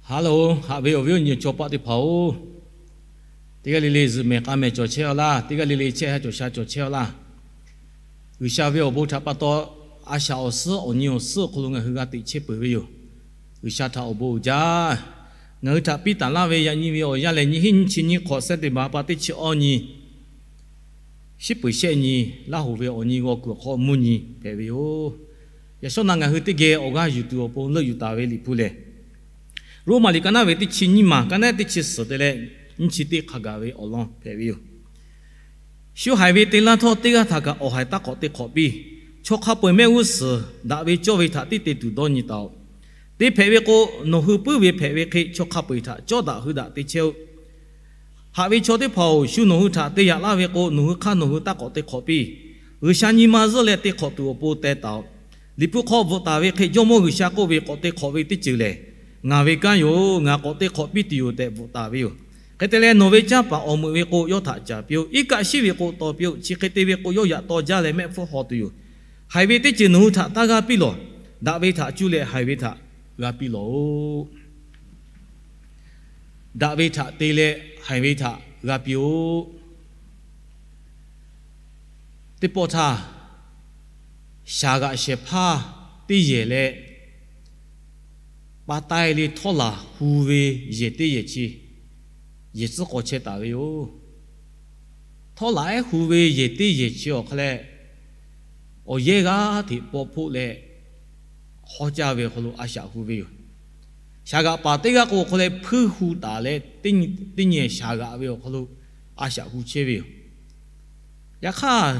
Hello, haꞈ ve awˬ viˉ awˬ nyi chaw paˆ teˇ hpaˍ-oˬ, teˇ g'aˇ le le zuhꞈ mehˍ k'a mehˍ cawˬ chehˇ-a laˇ. Teˇ g'aˇ le le chehˇ ha cawˬ sha cawˬ chehˇ-a laˇ. G'uiˬsha ve awˬ bon htaꞈ pa taw, a shaꞈ awˬ suhˉ awˬ nyi awˬ suhˉ awˬ hk'aw lo ngaˬ hui g'a teꞈ chehˇ peuˬ ve yoˬ. G'uiˬsha htaꞈ awˬ bon uiˍ jaˇ. Ngaˬ hui htaꞈ piˇ taˍ laˇ ve yaꞈ nyi ve awˬ yanˇ lehˬ, nyiˇ hinˉ nyiˇ chi nyiˇ hk'awꞈ September pa teˇ chi awˇ nyi, shiˉ peuˬ shehˆ nyi, Laˇ hoꞈ ve awˬ nyi g'aw kuiˬ awˬ hk'aw mvuhˇ nyi hpehꞈ ve yoˬ. Yaꞈ shawˉ naˆ ngaˬ hui teˇ geh awˬ g'aˇ yuˬ tuˬ awˬ pon leuˆ yuˬ taˍ ve Liꞈ hpu lehˬ, Roˉmaꞈ liꞈ ka naˉ ve teˇ chi nyiˇ maˬ, ka naˉ teˇ chi suhˍ te leh nyiˇ chi teˇ hk'a gaˬ ve awˬ lawn hpehꞈ ve yoˬ. Shu haiˬ ve te laˇ htawˇ, teˇ g'aˇ htaꞈ kaꞈ awˬ haiˬ taˇ k'awꞈ te hk'awꞈ piˇ. Chaw hk'a peu-eˬ mehˆ g'uˇ suhˍ daꞈ ve cawˇ ve htaꞈ tiˉ te tuˬ dawˇ nyi taˍ-oꞈ. Te hpehꞈ ve k'o, nawˬ hui puiˉ ve hpehꞈ ve hk'e chaw hk'a peu-eˬ htaꞈ cawˇ daꞈ hui daꞈ te chehˇ-oˆ. Haꞈ ve chaw teˇ hpaˍ-oˬ, shu nawˬ hui htaꞈ te yaꞈ laˇ ve k'o, nawˬ hui hk'aˇ nawˬ hui taˇ k'awꞈ te hk'awꞈ piˇ. G'uiˬsha nyi ma zuhˆ leh te hk'awꞈ tuˬ awˬ pon teh taˍ-oꞈ. Liꞈ hpu hk'aw bvuhꞈ taˍ ve hk'e, Jawˇmawˇ G'uiˬsha k'oˆ ve, k'awꞈ te hk'awꞈ ve teˇ ceuˬ lehˬ, ngaˬ ve kanˉ yoˬ. Ngaˬ k'awꞈ te hk'awꞈ piˇ tuˬ yoˬ tehꞈ bvuhꞈ taˍ ve yoˬ. Hk'e te leh, nawˬ ve canˇ paˍ awˬ meuꞈ ve k'o, yawˇ htaꞈ caˍ piˇ-oˆ. Iˉ kaˆ shiˉ ve k'o, taw piˇ-oˆ. Chi hk'e te ve k'o, yawˇ yaꞈ taw jaˇ leh mehˆ hpfuhˇ haw tuˬ yoˬ. Haiˬ ve teˇ ceuˬ nawˬ hui htaꞈ taˇ g'a piˇ lawˬ. Daꞈ ve htaꞈ cuˇ leh haiˬ ve htaꞈ g'a piˇ lawˬ-oꞈ. Daꞈ ve htaꞈ te leh haiˬ ve htaꞈ g'a piˇ-oˆ. Teˇ pawˆ htaˇ, shaˍ g'aꞈ shehˍ hpaˇ teˇ yehˬ leh, pa taiˇ le htawˇ laˬ hu ve yehˬ teˇ yehˬ chi yehˬ tcuhˉ k'aw chehˇ taˍ ve yoˬ. Htawˇ laˬ ehˉ hu ve yehˬ teˇ yehˬ chi awˬ hk'a leh, awˬ yehˇ g'aˇ hteꞈ paw hpoˆ leh, hawˉ caˇ ve awˬ hk'aw lo a shaꞈ hu ve yoˬ. Shaˍ g'aꞈ paˍ teˇ g'aˇ k'o, awˬ hk'aw leh hpuiˇ hu taˍ leh, teˇ nyi teˇ nyi shaˍ g'aꞈ ve awˬ hk'aw lo a shaꞈ hu chehˇ ve yoˬ. Yaꞈ hk'aˇ,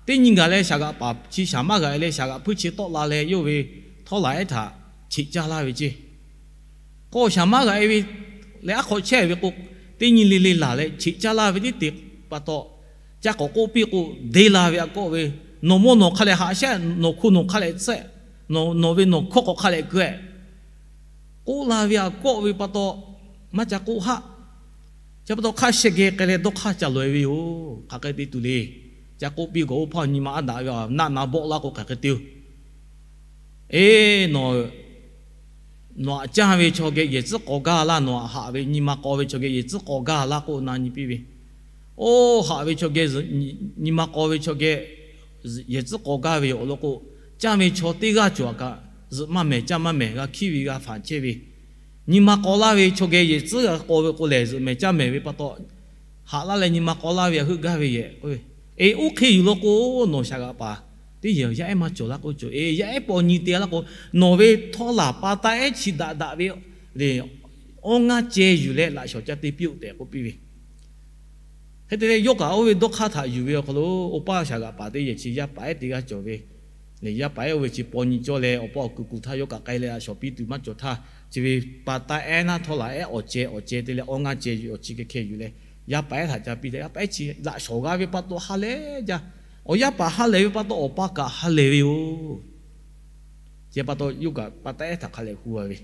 teˇ nyi gaˬ leh shaˍ g'aꞈ paˍ chi shaˍ maˇ g'aꞈ leh, shaˍ g'aꞈ hpuiˇ chi tawˆ la leh, yawˇ ve htawˇ laˬ ehˉ htaꞈ cheꞈ caˇ laˇ ve ceˇ. K'o, shaˍ maˇ g'aꞈ ve leh aˉ hk'aw chehˇ ve k'o, teˇ nyi le le laˬ leh cheꞈ caˇ laˇ ve teˇ te pa taw, ca k'awꞈ k'oˆ piˇ k'o, deˇ la ve aꞈ kawˆ ve, nawˬ mawˇ nawˬ hk'a leh haꞈ shehˆ, nawˬ hko nawˬ hk'a leh tsuhˆ, nawˬ ve nawˬ hkawˇ k'awꞈ hk'a leh keu-eh k'oˆ la ve aꞈ kawˆ ve pa taw, maˇ ca k'oˆ haˆ. Chi pa taw hk'aˇ sheh geh k'ai leh dawˇ hk'aˇ ca loꞈ-e ve yoˬ. Hk'aˬ hk'e te tuˬ le. Ca k'oˆ piˇ gaˬ, oˇ hpaˇ nyi ma aˉ daꞈ ve a, naˆ na bawˆ laˇ k'o hk'aˬ hk'e te-oˬ. Eˬ, nawˬ aꞈ caˇ ve chaw geh yehˬ tcuhˉ k'aw gaˇ laˇ, nawˬ aꞈ haꞈ ve nyi ma k'aw ve chaw geh yehˬ tcuhˉ k'aw gaˇ laˇ k'o, na nyi piˇ ve. Oˇ, haꞈ ve chaw geh, nyi ma k'aw ve chaw geh yehˬ tcuhˉ k'aw gaˇ ve awˬ lawn k'o, caˇ ve chaw teˇ g'aˇ cawˬ aꞈ kaꞈ, zuhꞈ maˇ mehˍ caˇ maˇ mehˍ g'a hkiˉ ve g'a fanˍ chehˇ ve. Nyi ma k'aw laˇ ve chaw geh yehˬ tcuhˉ g'a k'aw ve k'o lehˬ, zuhꞈ mehˍ caˇ mehˍ ve pa taw, haꞈ laˇ leh nyi ma k'aw laˇ ve aꞈ heuˆ gaˇ ve yehˬ k'oˆ ve. Eˬ, oˇ hk'e yuˬ law k'o, nawˬ shaˍ g'aꞈ paˍ teˇ yehˬ yaˇ ehˉ maˇ cawˬ laˇ k'o cawˬ. Eˬ, yaˇ ehˉ paw nyi te laˇ k'o, nawˬ ve htawˇ laˬ pa taˇ ehˉ chi daꞈ daꞈ ve le, awˇ ngaˇ ceh yuˬ leh laꞈ shawnˍ ca te piˇ-oˆ tehꞈ k'oˆ piˇ ve. Hk'e te leh, yawˇ kaꞈ oˇ ve dawˇ hk'aˇ htaꞈ yuˬ ve awˬ hk'aw lo, oˇ paˇ shaˍ g'aꞈ paˍ teˇ yehˬ chi yaˇ paˍ ehˉ te g'aˇ cawˬ ve le. Yaˇ paˍ ehˉ oˇ ve chi paw nyi cawˇ leh, awˬ paˇ awˬ kuˬ kuˬ htaˇ yawˇ kaꞈ k'ai leh laꞈ shawnˍ piˇ tuˬ maˇ cawˬ htaˇ, chi ve pa taˇ ehˉ naˇ htawˇ laˬ ehˉ awˬ ceh awˬ ceh te leh awˇ ngaˇ ceh yuˬ awˬ chi hkeh hkeh yuˬ leh, yaˇ paˍ ehˉ htaꞈ ca piˇ tehꞈ, yaˇ paˍ ehˉ chi laꞈ shawnˍ g'a ve pa taw ha lehˬ jaˇ. Awˬ yaˇ paˍ ha lehˬ ve pa taw, awˬ paˇ kaꞈ ha lehˬ ve yoˬ. Chi pa taw, yawˇ kaꞈ pa taˇ ehˉ htaꞈ hk'a lehˬ hu-a ve.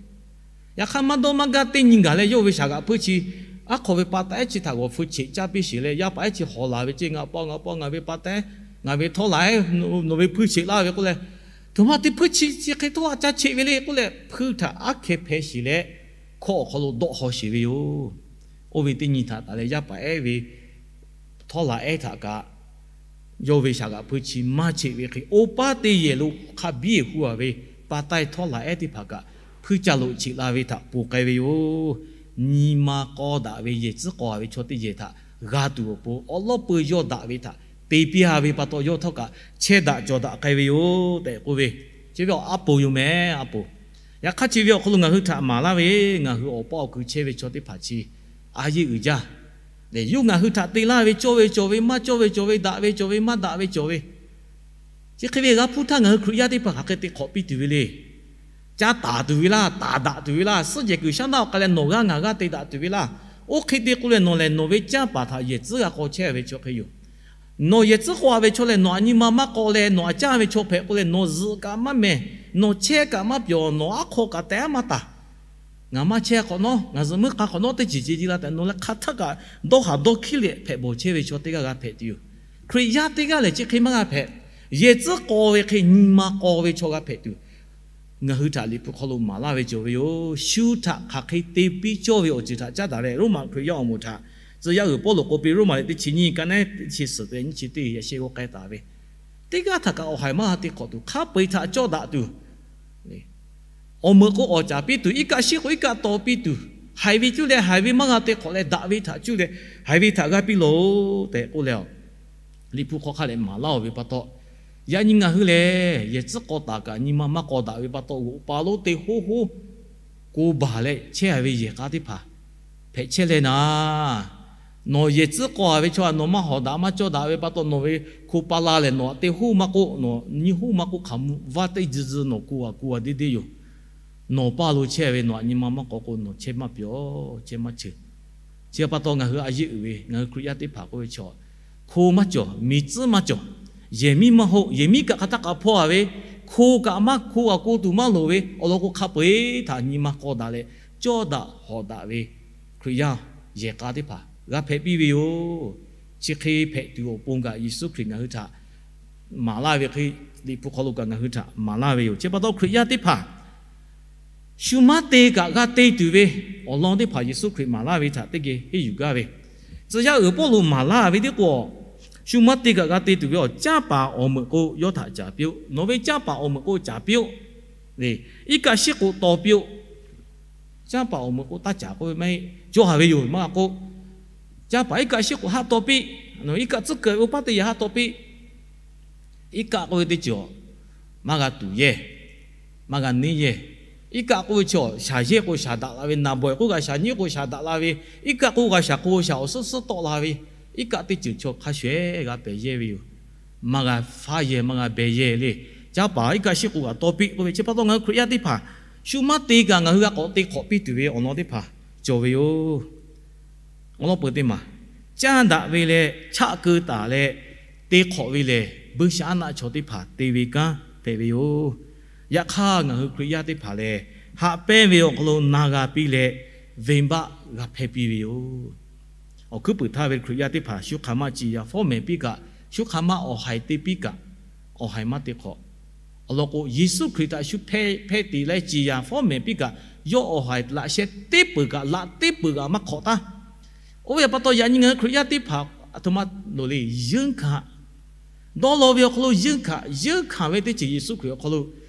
Yaꞈ hk'aˇ, maˇ dawˇ maˇ gaˇ teˇ nyi gaˬ leh, yawˇ ve shaˍ g'aꞈ hpuiˇ chi aˉ hk'aw ve pa taˇ ehˉ chi htaꞈ g'awˬ hpu cheꞈ caˇ piˇ sheˍ leh, yaˇ paˍ ehˉ chi hawˬ laˬ ve ceˇ, Ngaˬ pa, ngaˬ pa, ngaˬ ve pa taˇ ehˉ, ngaˬ ve htawˇ laˬ ehˉ, nawˬ ve hpuiˇ cheꞈ laˇ ve k'oˆ leh, Htoꞈ ma te hpuiˇ chi chi hk'e htawˇ a ca cheꞈ ve le k'oˆ leh, hpuiˇ htaꞈ aˉ hkeh hpeh sheˍ leh, hkawˇ awˬ hk'aw lo dawˆ haw sheˍ ve yoˬ. Oˇ ve teˇ nyi htaꞈ taˍ leh yaˇ paˍ ehˉ ve htawˇ laˬ ehˉ htaꞈ kaꞈ, yawˇ ve shaˍ g'aꞈ hpuiˇ chi maˇ cheꞈ ve hk'e, oˇ paˇ teˇ yehˬ lo hk'a biˇ hu-a ve pa taˇ htawˇ laˬ ehˉ teˇ hpaˍ kaꞈ, hpuiˇ ca loꞈ cheꞈ la ve htaꞈ ponˬ k'ai ve yoˬ. Nyi ma k'aw daꞈ ve yehˬ tcuhˉ k'aw-a ve chaw teˇ yehˬ htaꞈ g'a tuˬ awˬ pon, awˬ lawˉ peu yawˇ daꞈ ve htaꞈ te piˇ-a ve pa taw, yawˇ htawˇ kaꞈ chehˇ daꞈ cawˬ daꞈ k'ai ve yoˬ tehꞈ k'oˆ ve. Chi ve a ponˬ yoˬ mehˍ, a ponˬ. Yaꞈ hk'aˇ, chi ve awˬ hk'aw lo ngaˬ hui htaꞈ maˍ laˇ ve, ngaˬ hui awˬ paˇ awˬ ku chehˇ ve chaw teˇ hpaˍ chi a yeˇ uiˍ jaˇ. Yawˇ ngaˬ hui htaꞈ te laˇ ve cawˇ ve cawˬ ve, maˇ cawˇ ve cawˬ ve, daꞈ ve cawˬ ve, maˇ daꞈ ve cawˬ ve, chi hk'e ve g'a hpuˇ htaˇ, ngaˬ hui Hkriꞈ yaˇ teˇ hpaˍ hk'aˬ hk'e te hk'awꞈ piˇ tuˬ ve le. Caˇ taˍ tuˬ ve laˇ, taˍ daꞈ tuˬ ve laˇ, suhˉ jehˬ kuiˬ shaˉ naˆ awˬ k'ai leh nawˬ g'aˇ ngaˬ g'aˇ te daꞈ tuˬ ve laˇ. Oˇ hk'e te k'o leh, nawˬ lehˬ nawˬ ve canˇ paˍ htaꞈ yehˬ tcuhˉ g'a k'aw chehˇ ve chaw hk'e yoˬ. Nawˬ yehˬ tcuhˉ k'aw-a ve chaw lehˬ, nawˬ aꞈ nyi ma maˇ k'aw leh nawˬ aꞈ caˇ ve chaw hpehꞈ k'o leh, nawˬ zuhꞈ kaꞈ maˇ mehˬ, nawˬ chehˇ kaꞈ maˇ pyawˬ, nawˬ aˉ hk'aw kaꞈ tehꞈ maˇ taˍ. Ngaˬ maˇ chehˇ hk'awꞈ nawˉ, ngaˬ zuhꞈ muiˉ k'a hk'awꞈ nawˉ teˇ ceuˬ ceh ji la tehꞈ nawˬ leh hk'a htaˇ kaꞈ dawˇ haˍ dawˇ hkiˉ leh hpehꞈ bawˬ chehˇ ve chaw teˇ g'aˇ g'a hpehꞈ tuˬ yoˬ. Hkriꞈ yaˇ teˇ g'aˇ lehˬ chi hk'e maˇ g'a hpehꞈ. Yehˬ tcuhˉ k'aw ve hk'e nyi ma k'aw ve chaw g'a hpehꞈ tuˬ ngaˬ hui htaꞈ Liꞈ hpu hk'aw lo maˍ laˇ ve cawˬ ve yoˬ. Shu htaꞈ hk'aˬ hk'e te piˇ cawˇ ve awˬ ceuˬ htaꞈ caˉ daꞈ leh, Roˉmaꞈ Hkriꞈ yaˇ awˬ moˍ htaꞈ tcuh yaˇ g'uiˬ Pawˇluꞈ k'oˆ piˇ, Roˉmaꞈ leh teˇ chi nyiˇ ka neˉ teˇ chi suhˍ tehꞈ nyiˇ chi teˇ yaꞈ shehˆ g'awˇ k'ai taˍ ve, teˇ g'aˇ htaꞈ kaꞈ awˬ haiˬ maˇ g'a te hk'awꞈ tuˬ, hk'a peu-eˬ htaꞈ cawˇ daꞈ tuˬ, awˬ meuꞈ k'o awˬ caˍ piˇ tuˬ, iˉ kaˆ shiˉ k'o iˉ kaˆ taw piˇ tuˬ, haiˬ ve cuˇ leh haiˬ ve maˇ g'a te hk'awꞈ leh, daꞈ ve htaꞈ cuˇ leh haiˬ ve htaꞈ g'a piˇ loˬ tehꞈ k'oˆ leh, Liꞈ hpu hk'aw hk'a dehꞈ maˍ laˇ-oˬ ve pa taw, yaꞈ nyi ngaˬ hui lehˬ yehˬ tcuhˉ k'aw taˍ kaꞈ nyi ma maˇ k'aw daꞈ ve pa taw, g'oꞈ pa lonˉ te hoˉ hoˉ ko baˬ leh chehˇ a ve yehˬ k'a teˇ hpaˍ hpehꞈ chehˇ leh naˍ, nawˬ yehˬ tcuhˉ k'aw a ve chaw htaꞈ nawˬ maˇ hawˍ daꞈ maˇ cawˇ daꞈ ve pa taw, nawˬ ve hko pa la lehˬ nawˬ htaꞈ te hoˉ maˇ k'oˆ, nawˬ nyi hoˉ maˇ k'oˆ, hk'aˬ mvuhˇ vaˇ teˇ tcuh tcuh nawˬ ko a ko a deˇ deˇ yoˬ. Nawˬ paˇ lo chehˇ ve nawˬ aꞈ nyi ma maˇ k'aw k'o, nawˬ chehˇ maˇ pyawˬ, chehˇ maˇ cheuˬ. Chi pa taw ngaˬ hui a yeˇ uiˍ ve ngaˬ hui Hkriꞈ yaˇ teˇ hpaˍ k'oˆ ve chaw, hko maˇ cawˬ, miˬ tcuhˉ maˇ cawˬ, yehˬ miˉ maˇ hoˆ, yehˬ miˉ kaꞈ hk'aˬ htaˇ kaꞈ hpawˇ a ve, hko kaꞈ maˇ hko a ko tuˬ maˇ loˍ ve awˬ lawn k'o, hk'a peu-eˬ htaꞈ nyi ma k'aw daꞈ leh cawˇ daꞈ hawˍ daꞈ ve Hkriꞈ yaˇ yehˬ k'a teˇ hpaˍ g'a hpehꞈ piˇ ve yoˬ. Chi hk'e hpehꞈ tuˬ awˬ pon kaꞈ Yeˍsuˆ Hkriꞈ ngaˬ hui htaꞈ maˍ laˇ ve hk'e, Liꞈ hpu hk'aw lo kaꞈ ngaˬ hui htaꞈ maˍ laˇ ve yoˬ. Chi pa taw Hkriꞈ yaˇ teˇ hpaˍ shu maˇ te kaꞈ g'a te tuˬ ve awˬ lawn teˇ hpaˍ Yeˍsuˆ Hkriꞈ maˍ laˇ ve htaꞈ teˇ geh henˇ yuˬ gaˇ ve, tcuh yaˇ uiˍ Pawˇluꞈ maˍ laˇ ve teˇ k'o, shu maˇ te kaꞈ g'a te tuˬ ve awˬ canˇ paˍ awˬ meuꞈ k'o yawˇ htaꞈ caˍ piˇ-oˆ. Nawˬ ve canˇ paˍ awˬ meuꞈ k'o caˍ piˇ-oˆ. Iˉ kaˆ shiˉ k'o taw piˇ-oˆ. Canˇ paˍ awˬ meuꞈ k'o taˇ caˍ k'oˆ ve maˇ heˆ, cawˇ haˍ ve yoˬ maˇ g'a k'oˆ. Canˇ paˍ iˉ kaˆ shiˉ k'o haˆ taw piˇ. Nawˬ iˉ kaˆ tcuhˉ kuiˬ ve oˇ paˉ teˇ yanˇ haˆ taw piˇ. Iˉ kaˆ k'oˆ ve teˇ ceuˬ maˇ g'a tuˍ yehˇ, maˇ g'a neˇ yehˇ. Iˉ kaˆ k'oˆ ve chi shaˍ yehˇ k'o shaˍ daꞈ la ve, naˍ bawehˬ k'oˆ kaꞈ shaˍ nyiˉ k'o shaˍ daꞈ la ve, iˉ kaˆ k'oˆ g'a shaˍ k'o shaˍ awˬ suhˉ suhˉ tawˆ la ve, iˉ kaˆ teˇ ceuˬ chaw hk'a shuˍ ehˉ g'a pehˬ yehˇ ve yoˬ. Maˇ g'a faˉ yehˇ, maˇ g'a behˬ yehˇ le. Canˇ paˍ iˉ kaˆ shiˉ k'o g'a taw piˇ k'oˆ ve, chi pa taw ngaˬ hui Hkriꞈ yaˇ teˇ hpaˍ shu maˇ te kaꞈ ngaˬ hui g'a k'awꞈ te hk'awꞈ piˇ tuˬ ve awˬ lawn teˇ hpaˍ cawˬ ve yoˬ. Awˬ lawn peuˬ teˇ maˬ, caˇ daꞈ ve leh chaˆ keu taˍ leh te hk'awꞈ ve lehˬ, buiˇshaˆaˉnaˆ chaw teˇ hpaˍ te ve kanˉ hpehꞈ ve yoˬ. Yaꞈ hk'aˇ, ngaˬ hui Hkriꞈ yaˇ teˇ hpaˍ lehˬ, haꞈ pehnˇ ve awˬ hk'aw lo na g'a piˇ leh, venˇbaˆ g'a hpehˇ piˇ ve yoˬ. Awˬ hkuiˉ puiˍ htaˇ ve Hkriꞈ yaˇ teˇ hpaˍ shu hk'aˬ ma ciˍ yaˍ fawˉ mehˍ piˇ kaꞈ, shu hk'aˬ ma awˬ haiˬ te piˇ kaꞈ, awˬ haiˬ maˇ te hk'awꞈ. Awˬ lawn k'o, Yeˍsuˆ Hkriꞈ htaꞈ shu hpehˇ hpehˇ tiˍ leh ciˍ yaˍ fawˉ mehˍ piˇ kaꞈ, yawˇ awˬ haiˬ laꞈ sheh teˇ peuˬ kaꞈ laꞈ teˇ peuˬ kaꞈ maˇ hk'awꞈ taˉ. Oˇ ve pa taw, yaꞈ nyi ngaˬ hui Hkriꞈ yaˇ teˇ hpaˍ aˬ htoꞈ ma loˍ le, yeunˇ hkanˍ dawˇ law ve awˬ hk'aw lo yeunˇ hkanˍ, yeunˇ hkanˍ ve teˇ ceuˬ Yeˍsuˆ Hkriꞈ awˬ hk'aw lo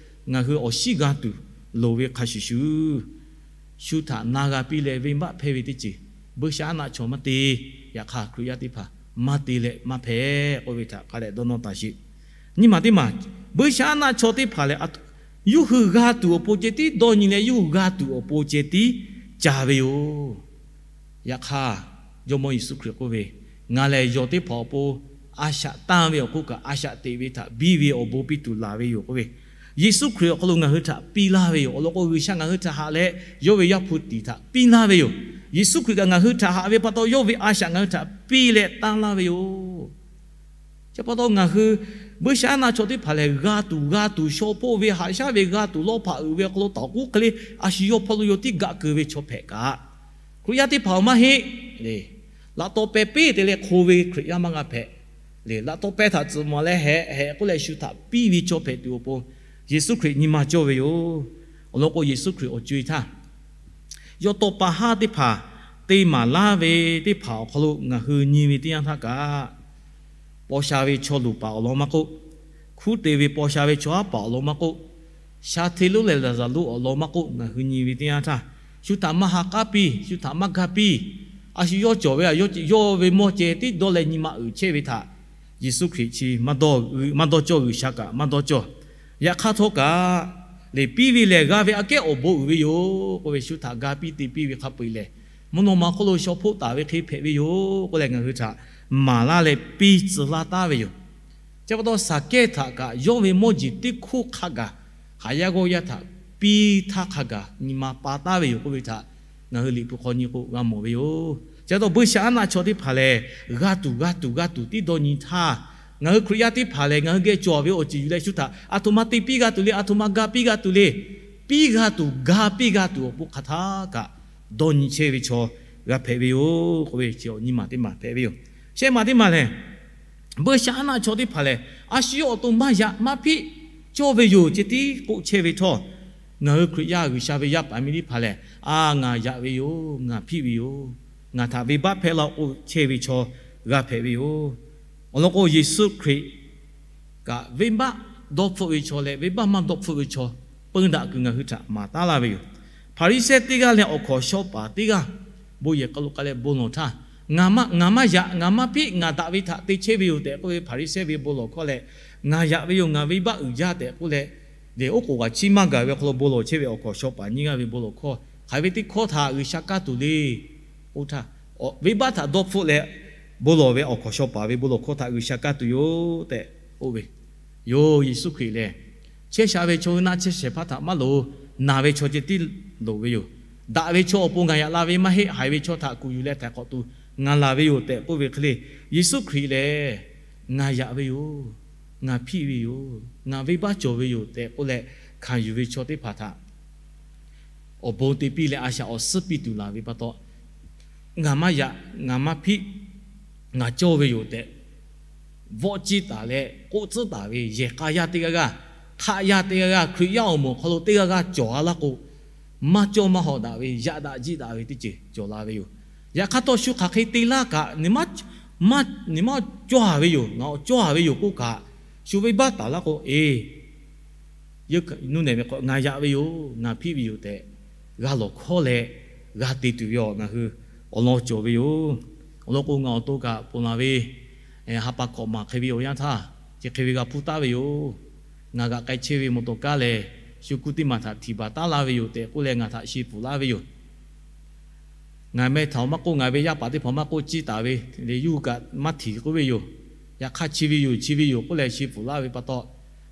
ngaˬ hui awˬ shiˉ g'a tuˬ loˍ ve hk'a shuˍ shuˍ, shu htaꞈ na g'a piˇ leh venˇbaˆ hpehˇ ve teˇ ceuˬ buiˇshaˆaˉnaˆ chaw maˇ te. Yaꞈ hk'aˇ, Hkriꞈ yaˇ teˇ hpaˍ maˇ te leh maˇ hpehꞈ k'oˆ ve htaꞈ hk'a dehꞈ dawˇ nawˇ taˍ sheˍ. Nyiˇ maˬ teˇ maˬ, buiˇshaˆaˉnaˆ chaw teˇ hpaˍ lehˬ, yawˇ hui g'a tuˬ awˬ pon ceh tiˉ dawˇ nyi leh, yawˇ hui g'a tuˬ awˬ pon ceh tiˉ ca ve yoˬ. Yaꞈ hk'aˇ, Jawˇmawˇ Yeˍsuˆ Hkriꞈ k'oˆ ve, Ngaˬ lehˬ yawˬ teˇ hpaˍ awˬ pon a shaꞈ tanˇ ve awˬ hk'oˆ kaꞈ, a shaꞈ teꞈ ve htaꞈ biˇ ve awˬ bon piˇ tuˬ laˬ ve yoˬ k'oˆ ve, Yeˍsuˆ Hkriꞈ awˬ hk'aw lo ngaˬ hui htaꞈ piˇ laˇ ve yoˬ. Awˬ lawn k'o, G'uiˬsha ngaˬ hui htaꞈ haꞈ leh, yawˇ ve Yaˇ hpu tiˍ htaꞈ piˇ laˇ ve yoˬ. Yeˍsuˆ Hkriꞈ kaꞈ ngaˬ hui htaꞈ haꞈ ve pa taw, yawˇ ve a shaꞈ ngaˬ hui htaꞈ piˇ leh tanˇ laˇ ve yoˬ. Chi pa taw ngaˬ hui buiˇshaˆaˉnaˆ chaw teˇ hpaˍ lehˬ, g'a tuˬ g'a tuˬ, shaw hpoˆ ve haꞈ shaˉ ve g'a tuˬ, lawˇ hpaꞈ uiˍ ve awˬ hk'aw lo tawˍ k'oˉ hk'e le, a shu yawˇ hpawˇ lo yawˇ tiˉ gaꞈ keu ve chaw hpehꞈ kaꞈ, Hkriꞈ yaˇ teˇ hpaˍ-oˬ maˇ heˆ le. Laꞈ taw peh piˇ te leh hk'o ve Hkriꞈ yaˇ maˇ g'a hpehꞈ le. Laꞈ taw peh htaꞈ tcuhˍ maˍ leh hehꞈ hehꞈ k'oˆ leh shu htaꞈ piˇ ve chaw hpehꞈ tuˬ awˬ pon, Yeˍsuˆ Hkriꞈ nyi ma cawˇ ve yoˬ. Awˬ lawn k'o, Yeˍsuˆ Hkriꞈ awˬ co-e htaˇ, yawˇ tawˇ pa haˉ teˇ hpaˍ te maˍ laˇ ve teˇ hpaˍ awˬ hk'aw lo ngaˬ hui nyi ve teˇ yanˇ htaˇ kaꞈ, paw sha ve chaw luˬ paˍ awˬ lawn maˇ k'oˆ, hkuˉ te ve paw sha ve chaw haˉ paˍ awˬ lawn maˇ k'oˆ, sha hteˇ lonˉ leh laˍzaˍruˆ awˬ lawn maˇ k'oˆ, ngaˬ hui nyi ve teˇ yanˇ htaˇ, shu htaꞈ maˇ ha k'aˉ piˇ, shu htaꞈ maˇ ga piˇ. A shu yawˇ cawˬ ve, yawˇ ve mawˇ ceh tiˉ dawˇ leh nyi ma uiˍ chehˇ ve htaꞈ Yeˍsuˆ Hkriꞈ chi maˇ dawˇ cawˇ, G'uiˬsha kaꞈ maˇ dawˇ cawˇ. Yaꞈ hk'aˇ htawˇ kaꞈ, lehˬ piˇ ve lehˬ g'a ve aꞈ kehˉ awˬ bon uiˍ ve yoˬ k'oˆ ve, shu htaꞈ ga piˇ te piˇ ve hk'a peu-eˬ lehˬ, mvuhˇ naw ma hk'oˆ lo shaw hpoˆ taˍ ve hk'e hpehꞈ ve yoˬ k'oˆ leh, ngaˬ hui htaꞈ maˍ laˇ leh piˇ tcuh laˇ taˉ ve yoˬ. Chi pa taw, Saˍkehˇ htaꞈ kaꞈ yawˇ ve mawˇ jeˬ teˇ hkoˇ hk'a gaˬ, haꞈ yaˇ g'awˇ yaˇ htaꞈ piˇ htaˇ hk'a gaˬ nyi ma pa taˉ ve yoˬ k'oˆ ve htaꞈ ngaˬ hui Liꞈ hpu hk'aw nyi k'o g'a mawˬ ve yoˬ. Chi pa taw, buiˇshaˆaˉnaˆ chaw teˇ hpaˍ lehˬ, g'a tuˬ g'a tuˬ g'a tuˬ tiˉ dawˇ nyi htaˇ, ngaˬ hui Hkriꞈ yaˇ teˇ hpaˍ lehˬ, ngaˬ hui geh cawˬ ve awˬ ceuˬ yuˬ leh shu htaꞈ aˬ htoꞈ ma te piˇ g'a tuˬ le, aˬ htoꞈ ma ga piˇ g'a tuˬ le, piˇ g'a tuˬ ga piˇ g'a tuˬ awˬ pon hk'aˬ htaˇ kaꞈ dawˇ nyi chehˇ ve chaw g'a hpehꞈ ve yoˬ k'oˆ ve, chi awˬ nyi maˬ teˇ maˬ hpehꞈ ve yoˬ. Shehˆ maˬ teˇ maˬ lehˬ, buiˇshaˆaˉnaˆ chaw teˇ hpaˍ lehˬ, a shu yawˇ awˬ to maˇ yaꞈ maˇ hpiˆ cawˇ ve yoˬ ceh tiˉ k'oˆ chehˇ ve htawˇ, Ngaˬ hui Hkriꞈ yaˇ G'uiˬsha ve yaˇ paˍ miˇ teˇ hpaˍ lehˬ, a, ngaˬ yaꞈ ve yoˬ, ngaˬ hpiˆ ve yoˬ, ngaˬ htaꞈ venˇbaˆ hpehˇ laˇ k'o chehˇ ve chaw g'a hpehꞈ ve yoˬ. Awˬ lawn k'o, Yeˍsuˆ Hkriꞈ kaꞈ venˇbaˆ dawˇ hpfuhˆ ve chaw leh venˇbaˆ maˇ dawˇ hpfuhˆ ve chaw, peu daꞈ kuiˬ ngaˬ hui htaꞈ maˍ taˉ laˇ ve yoˬ. Hpaˍriˍsehˇ teˇ g'aˇ leh awˬ hkawnˍ shaw paˍ teˇ g'aˇ, bon yehˬ k'a lo k'a leh bon lawˬ htaˇ, ngaˬ maˇ yaꞈ, ngaˬ maˇ hpiˆ, ngaˬ daꞈ ve htaꞈ te chehˇ ve yoˬ tehꞈ k'oˆ ve Hpaˍriˍsehˇ ve bon lawˬ hkawˇ leh, ngaˬ yaꞈ ve yoˬ, ngaˬ venˇbaˆ uiˍ jaˇ tehꞈ k'oˆ leh, lehˬ oˉ k'oˍ kaꞈ chiˇ maˇ gaˬ ve awˬ hk'aw lo bon lawˬ chehˇ ve awˬ hkawnˍ shaw paˍ nyiˇ g'aˇ ve bon lawˬ hkawˇ, hk'aˬ ve teˇ hkawˇ htaꞈ G'uiˬsha kaˇ tuˬ le k'oˆ htaˇ, venˇbaˆ htaꞈ dawˇ hpfuhˆ leh bon lawˬ ve awˬ hkawnˍ shaw paˍ ve bon lawˬ hkawˇ htaꞈ G'uiˬsha kaˇ tuˬ yoˬ tehꞈ k'oˆ ve yoˬ. Yeˍsuˆ Hkriꞈ lehˬ, chehˇ sha ve chaw hui naˆ chehˇ shehˍ hpaˇ htaꞈ maˇ loˍ, naˬ ve chaw ceh tiˉ loˍ ve yoˬ. Daꞈ ve chaw awˬ pon ngaˬ yaꞈ la ve maˇ heˆ, haiˬ ve chaw htaꞈ kuˬ yuˬ leh htaiˍ hk'awꞈ tuˬ ngaˬ laˬ ve yoˬ tehꞈ k'oˆ ve hk'e le, Yeˍsuˆ Hkriꞈ lehˬ, ngaˬ yaꞈ ve yoˬ, ngaˬ hpiˆ ve yoˬ, ngaˬ venˇbaˆ cawˬ ve yoˬ tehꞈ k'oˆ leh, hkanˍ yuˬ ve chaw teˇ hpaˍ htaꞈ awˬ bon te piˇ leh a shaꞈ awˬ suhˉ piˇ tuˬ laˬ ve pa taw, ngaˬ maˇ yaꞈ, ngaˬ maˇ hpiˆ, ngaˬ cawˇ ve yoˬ tehꞈ, vawˆ ciˇ taˍ leh k'oˆ tcuhˉ taˍ ve yehˬ k'a yaˇ teˇ g'aˇ g'aˇ, hk'aˆ yaˇ teˇ g'aˇ g'aˇ, Hkriꞈ yaˇ awˬ moˍ awˬ hk'aw lo teˇ g'aˇ g'aˇ cawˬ a laˇ k'o, maˇ cawˇ maˇ hawˍ daꞈ ve, yaꞈ daꞈ jiˇ daꞈ ve teˇ ceuˬ cawˬ la ve yoˬ. Yaꞈ hk'aˇ htawˇ, shu hk'aˬ hk'e te laˇ kaꞈ, nyi maˇ cawˇ a ve yoˬ, ngaˬ awˬ cawˇ a ve yoˬ k'oˆ kaꞈ, shu venˇbaˆ taˍ laˇ k'o, e, nuˇ nehˬ ve k'o, ngaˬ yaꞈ ve yoˬ, ngaˬ hpiˆ ve yoˬ tehꞈ, g'a lawˬ hkawˇ leh g'a te tuˬ ve awˬ ngaˬ hui awˬ lawn cawˬ ve yoˬ. Awˬ lawn k'o, ngaˬ awˬ to kaꞈ ponˬ laˬ ve ha pa hkawꞈ maˬ hk'e ve awˬ yanˇ htaˇ, chi hk'e ve g'a hpuˇ taˉ ve yoˬ. Ngaˬ g'aꞈ k'ai chehˇ ve mawˬ tawˍ kaˇ lehˬ, shu kuˇ teˇ maˬ htaꞈ htiˍ baˬ taˉ laˇ ve yoˬ tehꞈ k'oˆ leh ngaˬ htaꞈ shi pfuhˍ laˇ ve yoˬ. Ngaˬ meh htaꞈ maˇ k'oˆ, ngaˬ ve yaˇ paˍ teˇ hpaˍ maˇ k'oˆ, ciˇ taˍ ve lehˬ, yuˇ kaꞈ maˇ htiˍ k'oˆ ve yoˬ. Yaꞈ hk'aˇ, chi ve yoˬ, chi ve yoˬ k'oˆ leh shi pfuhˍ laˇ ve pa taw,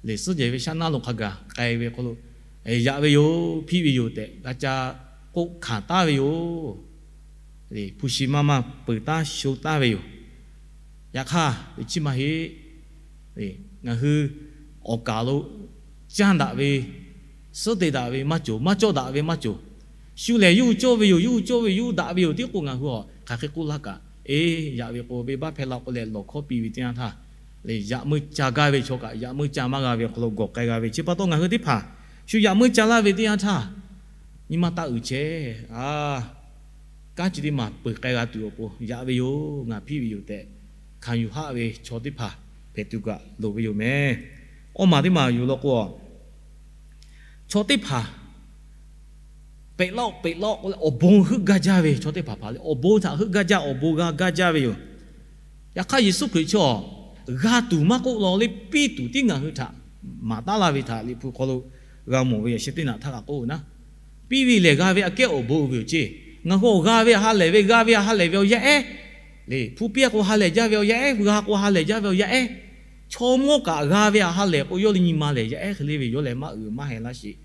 lehˬ suhˉ jehˬ ve shaˉ naˉ lo hk'a gaˬ k'ai ve hk'aw lo, yaꞈ ve yoˬ, hpiˆ ve yoˬ tehꞈ g'a ca k'oˆ hkanˍ taˉ ve yoˬ. Hpu shi maˇ maˇ peuˬ taˉ sho taˉ ve yoˬ. Yaꞈ hk'aˇ, chi maˇ heˆ. Ngaˬ hui awˬ kaˍ lo canˇ daꞈ ve, suhˉ te daꞈ ve maˇ cawˬ, maˇ cawˇ daꞈ ve maˇ cawˬ. Shu lehˬ, yawˇ hui cawˇ ve yoˬ, yawˇ hui cawˇ ve, yawˇ hui daꞈ ve yoˬ tiˉ k'o, ngaˬ hui a hk'aˬ hk'e k'oˆ laˇ kaꞈ, e, yaꞈ ve k'o, venˇbaˆ hpehˇ laˇ k'oˆ leh lawˬ hkawˇ piˇ ve teˇ yanˇ htaˇ, lehˬ yaꞈ meuˇ ca gaˇ ve chaw kaꞈ yaꞈ meuˇ ca maˇ g'a ve awˬ hk'aw lo gawˬ k'ai g'a ve. Chi pa taw, ngaˬ hui teˇ hpaˍ shu yaꞈ meuˇ ca laˇ ve teˇ yanˇ htaˇ, nyi ma taˇ uiˍ chehˇ. A, kanˉ chi teˇ maˬ peuˬ k'ai g'a tuˬ awˬ pon, yaꞈ ve yoˬ, ngaˬ hpiˆ ve yoˬ tehꞈ, hkanˍ yuˬ haˆ ve chaw teˇ hpaˍ hpehꞈ tuˬ kaꞈ loˍ ve yoˬ meh. Awˇ maˬ teˇ maˬ yuˬ law k'o, chaw teˇ hpaˍ pehꞈ laˇ-oˆ, pehꞈ laˇ-oˆ k'oˆ leh, awˬ bon heuˆ gaˇ jaˇ ve chaw teˇ hpaˍ hpaˍ lehˬ, awˬ bon htaꞈ heuˆ gaˇ jaˇ, awˬ bon g'a gaˇ jaˇ ve yoˬ. Yaꞈ hk'aˇ, Yeˍsuˆ Hkriꞈ chi awˬ g'a tuˬ maˇ k'oˆ law leh, piˇ tuˬ tiˉ ngaˬ hui htaꞈ maˍ taˉ laˇ ve htaꞈ Liꞈ hpu hk'aw lo g'a mawˬ ve, yaꞈ sheh teˇ naꞈ htaˇ kaꞈ k'oˆ naˉ, piˇ ve lehˬ g'a ve aꞈ kehˉ awˬ bon uiˍ ve yoˬ ceˇ. Ngaˬ hui awˬ g'a ve htaꞈ ha lehˬ ve, g'a ve htaꞈ ha lehˬ ve awˬ yaˇ ehˉ, lehˬ hpu piˇ a k'o ha lehˬ jaˇ ve awˬ yaˇ ehˉ, g'a k'o ha lehˬ jaˇ ve awˬ yaˇ ehˉ, chaw mawˇ kaꞈ g'a ve htaꞈ ha lehˬ k'o, yawˇ leh nyi ma lehˬ yaˇ ehˉ hk'e le ve, yawˇ lehˬ maˇ uiˍ maˇ heh laˇ sheˍ.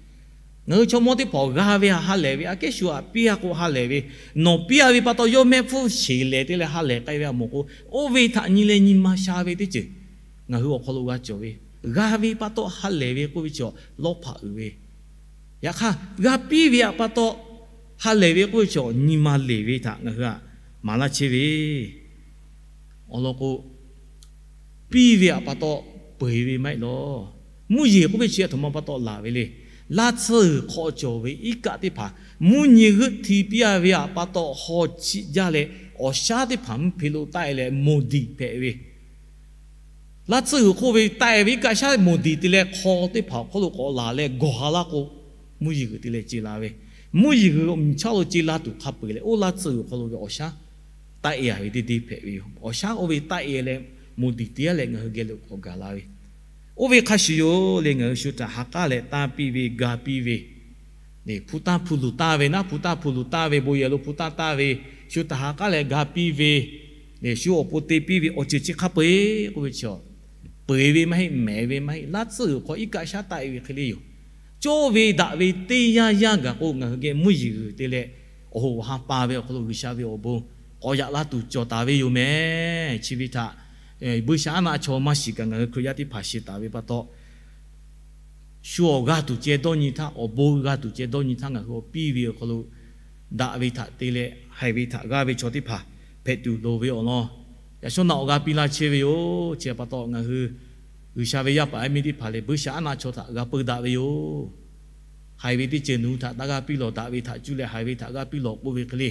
Ngaˬ hui chaw mawˇ teˇ hpaˍ g'a ve htaꞈ ha lehˬ ve, aꞈ kehˉ shu htaꞈ piˇ a k'o ha lehˬ ve, nawˬ piˇ a ve pa taw yawˇ mehˆ hpfuhˇ sheˍ lehˬ te leh ha lehˬ k'ai ve a mawˬ k'o, oˇ ve htaꞈ nyi leh nyi ma sha ve teˇ ceuˬ ngaˬ hui awˬ hk'aw lo g'a cawˬ ve. G'a ve pa taw ha lehˬ ve k'oˆ ve chi lawˇ hpaꞈ uiˍ ve. Yaꞈ hk'aˇ, g'a piˇ ve htaꞈ pa taw ha lehˬ ve k'oˆ ve chi nyi ma leˬ ve htaꞈ ngaˬ hui htaꞈ maˍ laˇ chehˇ ve. Awˬ lawn k'o, piˇ ve htaꞈ pa taw peu eˬ ve maˇ heˆ law. Mvuhˇ yeˬ k'oˆ ve chi a htoꞈ ma pa taw laˬ ve le. Laˇ tsuhˇ g'uiˬ hk'aw cawˬ ve iˉ kaˆ teˇ hpaˍ mvuhˇ nyi g'euˆ hti piˇ a ve htaꞈ pa taw haw chiˆ jaˇ leh, awˬ shaˉ teˇ hpaˍ mvuhˇ hpe lo taˆ e leh mawˬ diˍ hpehꞈ ve. Laˇ tsuhˇ g'uiˬ hk'oˆ ve taˆ e ve iˉ kaˆ shaˉ mawˬ diˍ te leh hk'aw teˇ hpaˍ awˬ hk'oˆ lo k'awꞈ laˬ leh gawˬ ha laˇ k'o, mvuhˇ yeˬ g'uiˬ te leh ce la ve. Mvuhˇ yeˬ g'uiˬ miˬ chaˇ lo ce la tuˬ hk'a peu eˬ leh, oˇ laˇ tsuhˇ g'uiˬ hk'aw lo ve awˬ shaˉ taˆ e a ve teˇ deˇ hpehꞈ ve yoˬ. Awˬ shaˉ oˇ ve taˆ e leh mawˬ diˍ te a leh ngaˬ hui geh lo k'awꞈ gaˬ la ve, oˇ ve hk'a shuˍ yoˬ le. Ngaˬ hui shu htaꞈ ha k'aˉ leh tanˇ piˇ ve, ga piˇ ve, hpu tanˇ hpu luˬ taˇ ve naˉ, hpu tanˇ hpu luˬ taˇ ve, bon yehˬ lo hpu tanˇ taˇ ve, shu htaꞈ ha k'aˉ leh ga piˇ ve, shu awˬ pon te piˇ ve awˬ ceuˬ chi hk'a peu eˬ k'oˆ ve chi, peu eˬ ve maˇ heˆ, mehˍ ve maˇ heˆ. Laˇ tsuhˇ g'uiˬ hk'aw iˉ kaˆ shaˉ taˆ e ve hk'e le yoˬ. Cawˇ ve daꞈ ve teˇ yanˇ yanˇ gaˬ k'o, ngaˬ hui geh mvuhˇ yeˬ g'uiˬ te leh awˬ hoꞈ awˬ ha pa ve awˬ hk'aw lo G'uiˬsha ve awˬ bon k'awꞈ yaꞈ la tuˬ cawˬ taˍ ve yoˬ meh. Chi ve htaꞈ buiˇshaˆaˉnaˆ chaw maˇ shiˍ kaꞈ ngaˬ hui Hkriꞈ yaˇ teˇ hpaˍ shiˍ taˍ ve pa taw, shu awˬ g'a tuˬ ceh dawˇ nyi htaˇ, awˬ bon g'a tuˬ ceh dawˇ nyi htaˇ, ngaˬ hui awˬ piˇ ve awˬ hk'aw lo daꞈ ve htaꞈ te leh haiˬ ve htaꞈ g'aˇ ve chaw teˇ hpaˍ hpehꞈ tuˬ loˍ ve awˬ lawn, yaꞈ shawˉ naꞈ awˬ g'a piˇ laˇ chehˇ ve yoˬ. Chi pa taw ngaˬ hui G'uiˬsha ve yaˇ paˍ yaˇ miˇ teˇ hpaˍ lehˬ, buiˇshaˆaˉnaˆ chaw htaꞈ g'a peu daꞈ ve yoˬ. Haiˬ ve teˇ ceuˬ nawˬ hui htaꞈ taˇ g'aˇ piˇ lawˬ, daꞈ ve htaꞈ cuˇ leh haiˬ ve htaꞈ g'aˇ piˇ lawˬ k'oˆ ve hk'e le,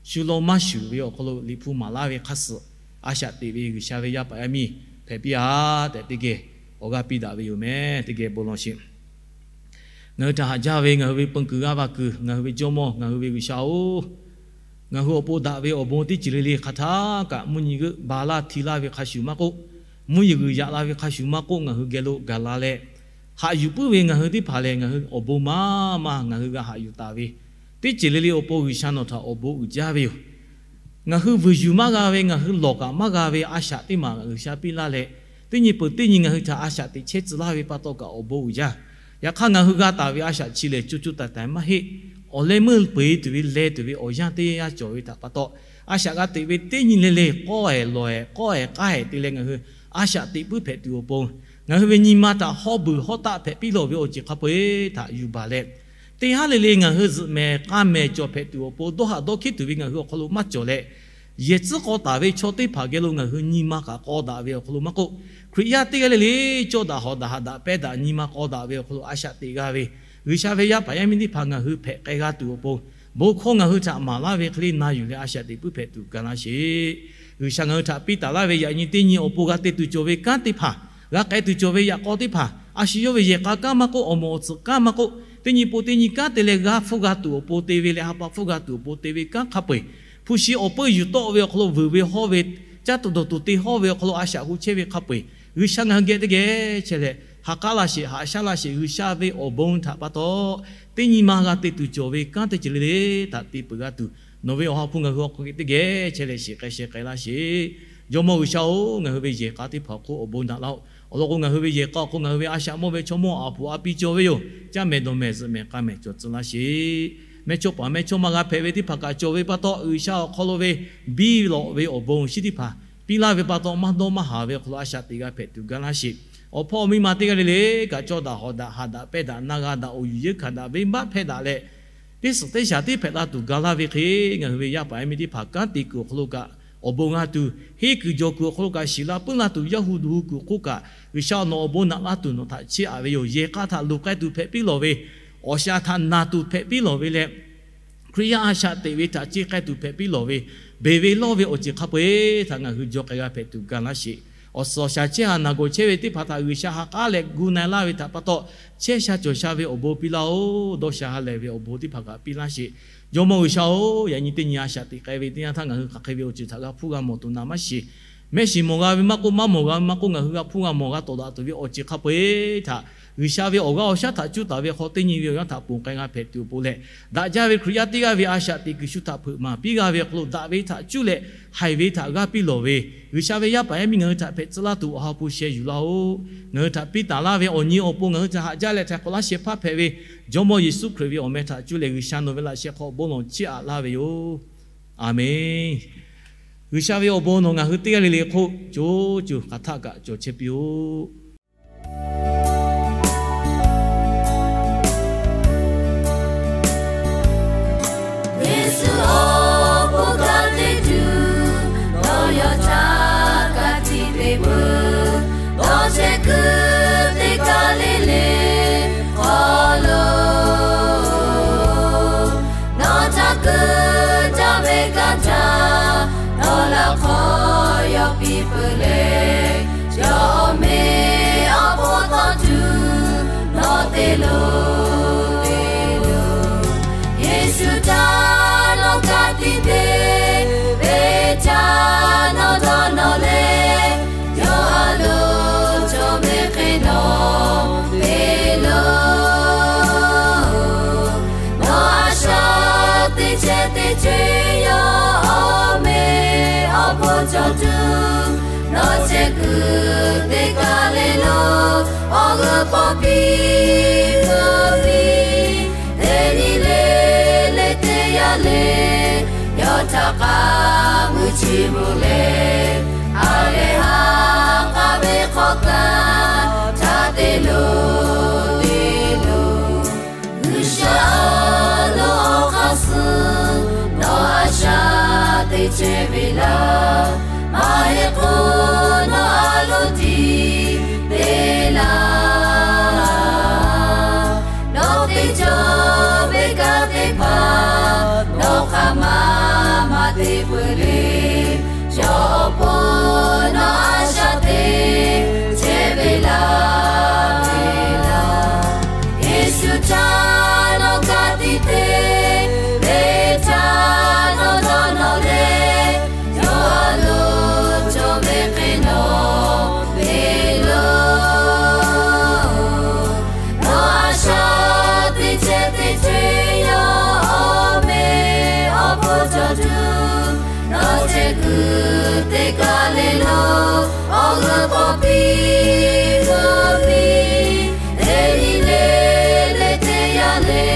shu lawˇ maˇ shuˍ ve awˬ hk'aw lo Liꞈ hpu maˍ laˇ ve hk'a suhˍ a shaꞈ teꞈ ve G'uiˬsha ve yaˇ paˍ yaˇ miˇ hpehꞈ piˇ-a tehꞈ teˇ geh awˬ g'aˇ piˇ daꞈ ve yoˬ meh. Teˇ geh bon lawˬ sheˍ. Ngaˬ hui htaꞈ haꞈ jaˇ ve ngaˬ hui ve peun kuiˬ g'aˇ va kuiˬ, ngaˬ hui ve Jawˇmawˇ, ngaˬ hui ve G'uiˬsha-oˬ, ngaˬ hui awˬ pon daꞈ ve awˬ bon teˇ ceuˬ le le hk'aˬ htaˇ kaꞈ mvuhˇ nyi g'euˆ ba laˇ hti laˇ ve hk'a shuˍ maˇ k'oˆ, mvuhˇ yeˬ g'uiˬ yaꞈ la ve hk'a shuˍ maˇ k'oˆ, ngaˬ hui geh lo gaˬ la leh, haꞈ yuˬ puiˉ ve ngaˬ hui teˇ hpaˍ lehˬ, ngaˬ hui awˬ bon maˇ maˇ ngaˬ hui g'a haꞈ yuˬ taˍ ve teˇ ceuˬ le le awˬ pon G'uiˬsha nawˬ htaꞈ awˬ bon uiˍ jaˇ ve yoˬ. Ngaˬ hui vuiˬ yuˬ maˇ g'a ve, ngaˬ hui lawˬ kaꞈ maˇ g'a ve a shaꞈ teˇ maˬ G'uiˬsha piˇ laˇ leh, teˇ nyi peuˬ teˇ nyi ngaˬ hui htaꞈ a shaꞈ teꞈ chehˇ tcuh laˇ ve pa taw kaꞈ awˬ bon uiˍ jaˇ. Yaꞈ hk'aˇ, ngaˬ hui g'a taˍ ve a shaꞈ chi lehˬ, co co taiˍ taiˍ maˇ heˆ. Awˬ leh meuˇ peu-eˬ tuˬ ve leh tuˬ ve awˬ yanˇ teˇ yanˇ cawˬ ve htaꞈ pa taw, a shaꞈ g'a teꞈ ve teˇ nyi le le k'awˇ-ehˍ lawˬ-ehˍ k'awˇ-ehˍ k'aˉ-ehˍ te leh ngaˬ hui a shaꞈ teꞈ puiˉ hpehꞈ tuˬ awˬ pon, ngaˬ hui ve nyi ma htaꞈ hawˇ beuˬ hawˉ taˆ hpehꞈ piˇ lawˬ ve awˬ ceuˬ hk'a peu-eˬ htaꞈ yuˬ baˬ leh, teˇ haˉ le le ngaˬ hui zuhꞈ mehˍ k'a mehˍ cawˬ hpehꞈ tuˬ awˬ pon dawˇ haꞈ dawˇ hkiˉ tuˬ ve ngaˬ hui awˬ hk'aw lo maˇ cawˬ leh, yehˬ tcuhˉ k'aw taˍ ve chaw teˇ hpaˍ geh lo ngaˬ hui nyi ma kaꞈ k'aw daꞈ ve awˬ hk'aw lo maˇ k'oˆ, Hkriꞈ yaˇ teˇ g'aˇ le le cawˇ daꞈ hawˍ daꞈ haꞈ daꞈ pehnˇ daꞈ nyi ma k'aw daꞈ ve awˬ hk'aw lo a shaꞈ teꞈ g'a ve G'uiˬsha ve yaˇ paˍ yaˇ miˇ teˇ hpaˍ ngaˬ hui hpehꞈ k'ai g'a tuˬ awˬ pon, bon hkawˇ ngaˬ hui htaꞈ maˍ laˇ ve hk'e le na yuˬ leh a shaꞈ teꞈ puiˉ hpehꞈ tuˬ ga laˇ sheˍ. G'uiˬsha ngaˬ hui htaꞈ piˇ taˍ laˇ ve yaꞈ nyi teˇ nyi awˬ pon g'a te tuˬ cawˬ ve kanˉ teˇ hpaˍ, g'a k'ai tuˬ cawˬ ve yaꞈ k'aw teˇ hpaˍ, a shu yawˇ ve yehˬ k'a kanˉ maˇ k'oˆ, awˬ moˍ awˬ tsuhꞈ kanˉ maˇ k'oˆ, teˇ nyi pon teˇ nyi kanˉ te leh g'a hpfuhˇ g'a tuˬ awˬ pon te ve leh ha pa hpfuhˇ g'a tuˬ awˬ pon te ve kanˉ hk'a peu-eˬ, hpu shi awˬ peuˇ yuˬ tawˆ ve awˬ hk'aw lo vuiˬ ve hawˇ ve, caˇ tuˬ dawˬ tuˬ te hawˇ ve awˬ hk'aw lo a shaꞈ hu chehˇ ve hk'a peu-eˬ, G'uiˬsha ngaˬ hui geh teˇ geh chehˇ leh, ha k'aˉ laˇ sheˍ, haꞈ shaˉ laˇ sheˍ. G'uiˬsha ve awˬ bon htaꞈ pa taw, teˇ nyi ma g'a te tuˬ cawˬ ve kanˉ teˇ ceuˬ le le htaꞈ te peuˬ g'a tuˬ, nawˬ ve awˬ ha hpu ngaˬ hui awˬ hk'aw geh teˇ geh chehˇ leh shiˍ k'ai sheh k'ai laˇ sheˍ. Jawˇmawˇ G'uiˬsha-oˬ, ngaˬ hui ve yehˬ k'a teˇ hpaˍ awˬ hk'oˆ awˬ bon daꞈ laˇ-oˆ. Awˬ lawn k'o, ngaˬ hui ve yehˬ k'a awˬ hk'oˆ ngaˬ hui ve a shaꞈ mawˇ ve chaw mawˇ aˬ puˍ a piˇ cawˬ ve yoˬ. Caˇ mehˍ dawˬ mehˍ zuhꞈ mehˍ k'a mehˍ cawˬ tcuh laˇ sheˍ. Mehˇchawˇ paˍ mehˇchawˇma g'a hpehꞈ ve teˇ hpaˍ kaꞈ cawˬ ve pa taw, G'uiˬsha awˬ hk'aw lo ve biˇ lawꞈ ve awˬ bon awˬ shinˉ teˇ hpaˍ piˇ laˇ ve pa taw, maˇ dawˇ maˇ haˍ ve awˬ hk'aw lo a shaꞈ teꞈ g'a hpehꞈ tuˬ ga laˇ sheˍ. Awˬ hpawˇ awˬ miˇ ma teˇ g'aˇ le le kaꞈ cawˇ daꞈ hawˍ daꞈ haꞈ daꞈ pehnˇ daꞈ na g'a daꞈ awˬ yuˬ yeunˇ hkanˍ daꞈ venˇbaˆ hpehˇ daꞈ leh, teˇ suhˍ teˇ shaˍ tiˉ hpehꞈ la tuˬ ga laˇ ve hk'e, ngaˬ hui ve yaˇ paˍ yaˇ miˇ teˇ hpaˍ kanˉ te kuiˬ awˬ hk'aw lo kaꞈ awˬ bon g'a tuˬ, henˇ kuiˬ jawˬ kuiˬ awˬ hk'aw lo kaꞈ shiˍ la puiˉ la tuˬ, yawˇ hui duˬ hui kuiˬ hk'oˆ kaꞈ G'uiˬsha nawˬ awˬ bon naꞈ laˇ tuˬ nawˬ htaꞈ chiˇ aꞈ ve yoˬ. Yehˬ k'a htaꞈ luˬ k'ai tuˬ hpehꞈ piˇ lawˬ ve, awˬ shaˍ htaꞈ naˬ tuˬ hpehꞈ piˇ lawˬ ve leh, Hkriꞈ yaˇ a shaꞈ teꞈ ve htaꞈ ceˇ k'ai tuˬ hpehꞈ piˇ lawˬ ve, beˬ ve lawˇ ve awˬ ceuˬ hk'a peu-eˬ htaꞈ ngaˬ hui jaw k'ai g'a hpehꞈ tuˬ ga laˇ sheˍ. Awˬ suhˍ awˬ shaˍ chehˇ ha naˬ gawˬ chehˇ ve teˇ hpaˍ htaꞈ G'uiˬsha ha k'aˉ leh gu na-e laˇ ve htaꞈ pa taw, chehˇ sha cawˬ sha ve awˬ bon piˇ laˇ-oˆ. Dawˇ sha ha lehˬ ve awˬ bon teˇ hpaˍ kaꞈ piˇ laˇ sheˍ. Jawˇmawˇ G'uiˬsha-oˬ, yaꞈ nyi teˇ nyi a shaꞈ teꞈ k'ai ve teˇ yanˇ htaˇ ngaˬ hui hk'aˬ hk'e ve awˬ ceuˬ htaꞈ g'a hpuˇ g'a mawˬ tuˬ naˍ maˇ shiˍ. Mehˆ shiˍ mawˬ g'a ve maˇ k'oˆ, maˇ mawˬ g'a ve maˇ k'oˆ, ngaˬ hui g'a hpuˇ g'a mawˬ g'a tawˍ daꞈ tuˬ ve awˬ ceuˬ hk'a peu-eˬ htaꞈ G'uiˬsha ve awˬ g'aˇ awˬ shaˉ htaꞈ cuˇ taˍ ve hk'aw teˇ nyi ve awˬ yanˇ htaꞈ ponˬ k'ai g'a hpehꞈ tuˬ awˬ pon leh, daꞈ jaˇ ve Hkriꞈ yaˇ teˇ g'aˇ ve a shaꞈ teꞈ kuiˬ shu htaꞈ hpeuꞈ maˍ piˇ g'a ve awˬ hk'aw lo daꞈ ve htaꞈ cuˇ leh haiˬ ve htaꞈ g'aˇ piˇ lawˬ ve, G'uiˬsha ve yaˇ paˍ yaˇ miˇ ngaˬ hui htaꞈ hpehꞈ tcuh laˇ tuˬ awˬ ha hpu sheh yuˬ laˇ-oˆ. Ngaˬ hui htaꞈ piˇ taˍ laˇ ve awˬ nyi awˬ pon ngaˬ hui htaꞈ haꞈ jaˇ leh htaiˍ hk'awꞈ laˇ sheh hpaˇ hpehꞈ ve Jawˇmawˇ Yeˍsuˆ Hkriꞈ ve awˬ meh htaꞈ cuˇ leh G'uiˬsha nawˬ ve laꞈ sheh hk'aw bon lawˬ chiˇ aꞈ laˇ ve yoˬ. Aˍmenˍ. G'uiˬsha ve awˬ bon nawˬ ngaˬ hui teˇ g'aˇ le le hk'oˆ co co hk'aˬ htaˆ kaꞈ cawˬ chehˇ piˇ-oˆ. Yeˍsuˆ awˬ bon kanˉ te tuˬ, nawˬ yawˇ htaꞈ ka tiꞈ te peuˬ. Nawˬ chehˇ kuiˬ teˇ kaˬ le le hk'aw lo, nawˬ htaꞈ keu jaˇ ve kanˉ htaꞈ nawˬ laꞈ hk'aw yawˇ piˇ peuˬ leh, yawˇ awˬ meh awˬ hpon tawˇ tuˬ nawˬ te lo te lo. Yeˍsuˆ htaꞈ nawˬ ka tiꞈ te ve htaꞈ nawˬ dawˇ nawˬ leh, yawˇ a loˍ cawˬ ve hk'e nawˬ te lo. Nawˬ a shaꞈ teꞈ chehˇ teˇ ceuˬ yawˇ awˬ meh awˬ hpon cawˬ tuˬ, nawˬ chehˇ kuiˬ teˇ kaˬ le lo awˬ g'euˆ hpawˇ piˇ g'awˇ piˇ, teˇ nyi le le teˇ yanˇ le, yawˇ htaꞈ k'aˉ mui chi mui leh, a lehˬ ha k'aˉ ve hk'aw kaꞈ htaꞈ te lo te lo. G'uiˬsha lo awˬ hk'aˇ suh nawˬ a shaꞈ teꞈ chehˇ ve laˇ, maˇ heˆ k'o nawˬ a loˍ tiꞈ te laˇ. Nawˬ teˇ cawˬ Htaˇ nawˬ ka tiꞈ te ve htaˇ, nawˬ dawˇ nawˬ leh yawˇ a loˍ cawˬ ve hk'e nawˬ te loˬ. Nawˬ a shaꞈ teˇ chehˇ teˇ chehˇ yawˇ awˬ meh awˬ hpon cawˬ tuˬ, nawˬ chehˇ kuiˬ teˇ kaˬ le lo awˬ g'euˆ k'awꞈ piˇ g'awˇ piˇ, teˇ nyi le le teˇ yanˇ le,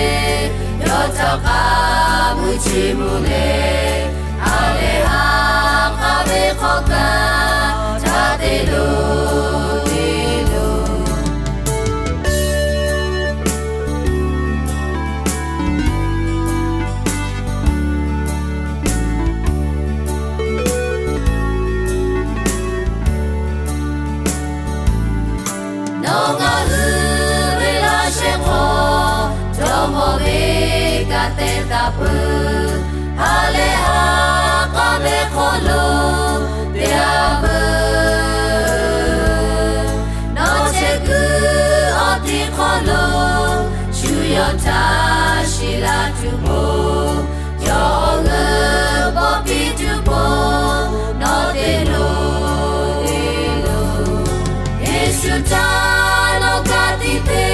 yawˇ htaꞈ k'aˉ mui chi mvuh leh, ha lehˬ ha k'aˉ ve hk'aw kaꞈ htaˇ te loˬ, te loˬ. Nawˬ ngaˬ hui ve laˇ shehˍ hk'aw, jawˇmawˇ ve ka te taˍ peuˬ. Ha lehˬ ha k'aˉ ve hk'aw lo te a veuˬ. Nawˬ chehˇ kuiˬ awˬ tiˉ hk'aw lo shu yawˇ htaꞈ shiˍ la tuˬ k'o, yawˇ awˬ g'euˆ bawˆ piˇ tuˬ k'o, nawˬ te loˬ, te loˬ. Yeˍsuˆ htaꞈ nawˬ ka tiꞈ te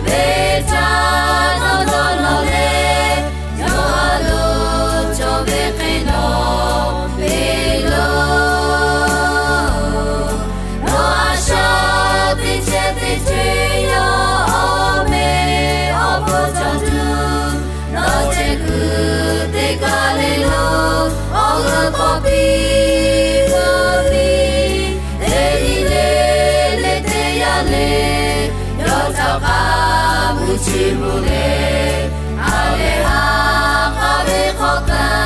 ve htaˇ, nawˬ dawˇ nawˬ leh yawˇ a loˍ cawˬ ve hk'e nawˬ te loˬ. Nawˬ a shaꞈ teˇ chehˇ teˇ chehˇ yawˇ awˬ meh awˬ hpon cawˬ tuˬ, nawˬ chehˇ kuiˬ teˇ kaˬ le lo awˬ g'euˆ k'awꞈ piˇ g'awˇ piˇ, teˇ nyi le le teˇ yanˇ le, yawˇ htaꞈ k'aˉ mui chi mvuh leh, ha lehˬ ha k'aˉ ve hk'aw kaꞈ